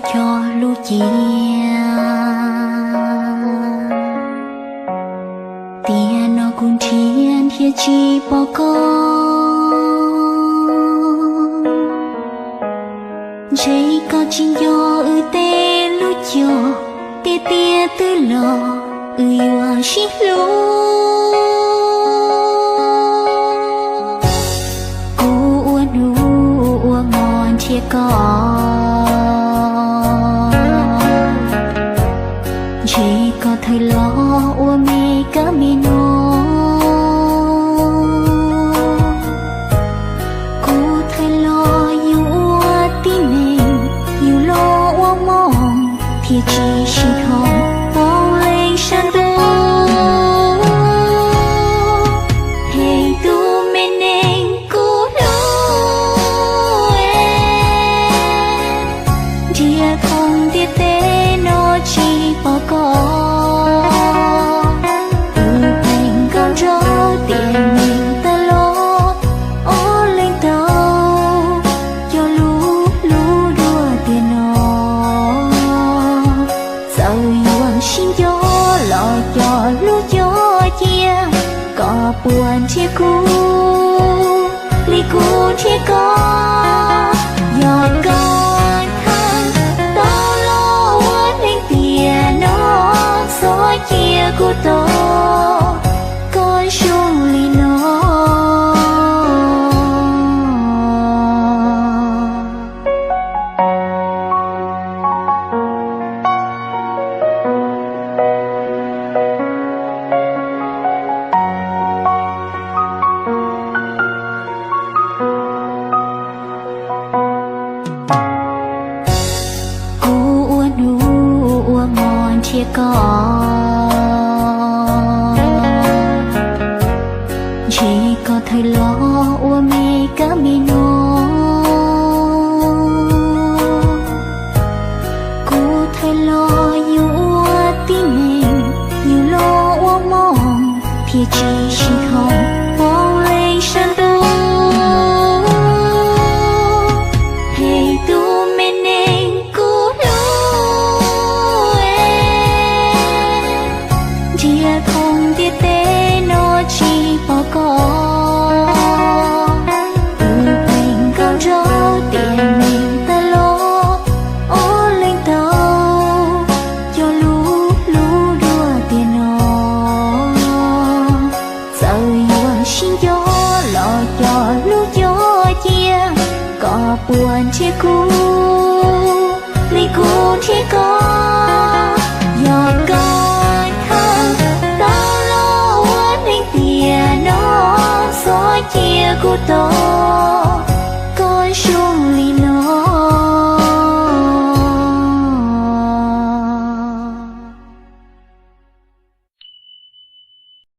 cog lub cia. Tiam no kuv nrhiav nrhiav tsis pom koj, ntshe koj tsis nco wb tej lub cog, tiam tiam twb los wb yuav sib hlub. Kuv ua hnub ua hmo nrhiav koj, ntshe koj thawj los ua me kab me noog. Kuv thawj los yug ua tib neeg, yug los ua hmoov, thiaj tsis sib dhau hmoov leej sab ntuj. Pheej tus me neeg kuv hlub, ntiaj teb no tsis pom koj. Kuv pheej nkaum nraug tiam neeg tag los, ob leeg tau cog lub hlub dua tiam no. Txawm yuav sib nco los cog lub cog cia, koj puas nrhiav kuv li kuv nrhiav koj? Yog koj thawj tau los ua neeg tiam no, txhob cia kuv tos koj zoo li no. Kuv ua hnub ua hmo nrhiav koj, ntshe koj thawj los ua me kab me noog. Kuv thawj los yug ua tib neeg, yug los ua hmoov, thiaj tsis sib dhau hmoov leej sab ntuj. Pheej tus me neeg kuv hlub, ntiaj teb no tsis pom koj. Kuv pheej nkaum nraug tiam neeg tag los, ob leeg tau cog lub hlub dua tiam no. Txawm yuav sib nco los cog lub cog cia, koj puas nrhiav kuv li kuv nrhiav koj? Yog koj thawj tau los ua neeg tiam no, txhob cia kuv tos